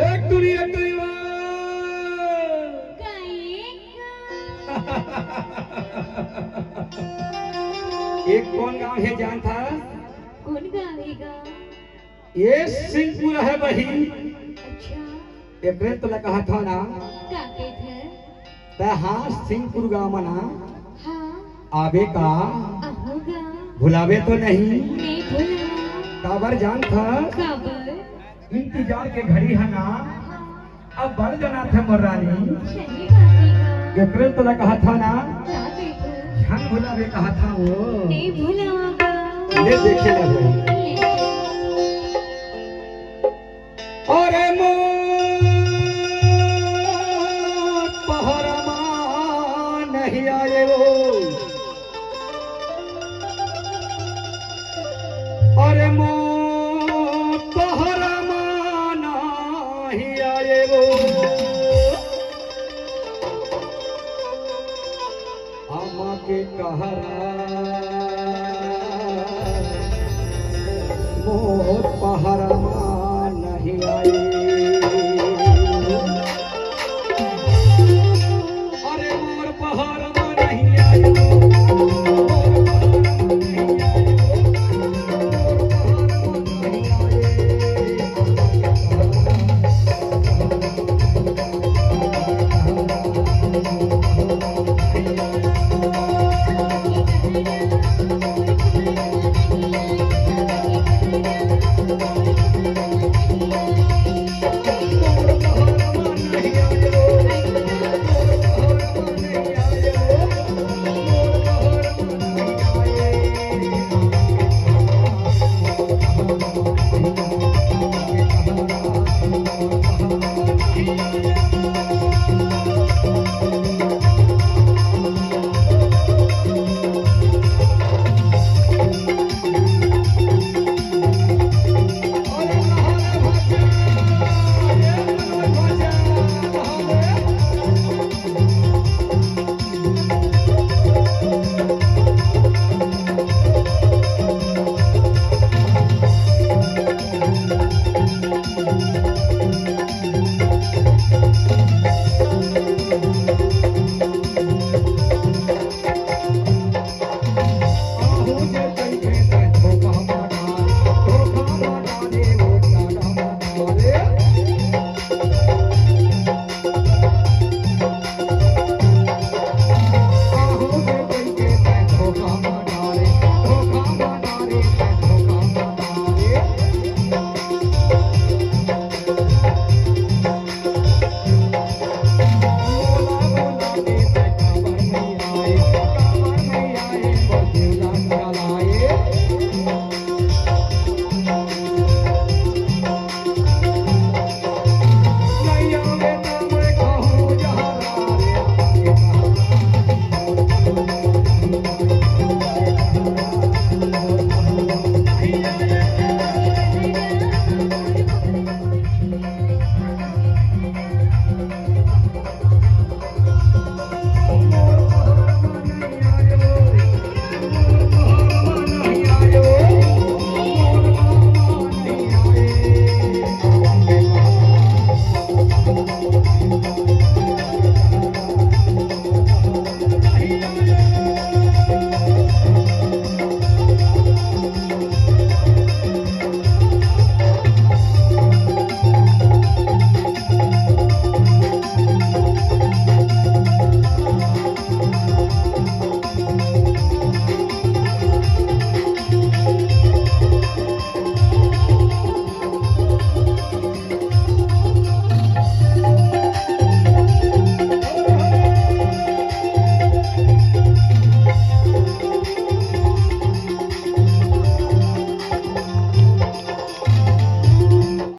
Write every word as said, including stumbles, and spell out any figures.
एक दुनिया करीबा। एक कौन गांव हे जानथा? कौन गांव हे गा? ये सिंहपुर हे बहिनी। अच्छा। एकरे तोला कहत हंव ना। का कहत हे? त हाँ, सिंहपुर गांव म ना। हाँ। आबे का? आहूं गा। भुलाबे तो नहीं? नहीं भुलावंव। काबर जानथा? काबर? इंतजार के घड़ी हे ना। हाँ। अब बढ़ जाना थे मोर रानी। सही बात हे गा। एकरे तोला कहत हंव ना। का कहत हे? झन भुलाबे कहत हंव वो। नहीं भुलावंव गा। ले देखे ले भाई। ले। अरे मोर पहर मा नहीं आए वो, अरे मोर पहर मा नहीं आए वो, आमा के कहरा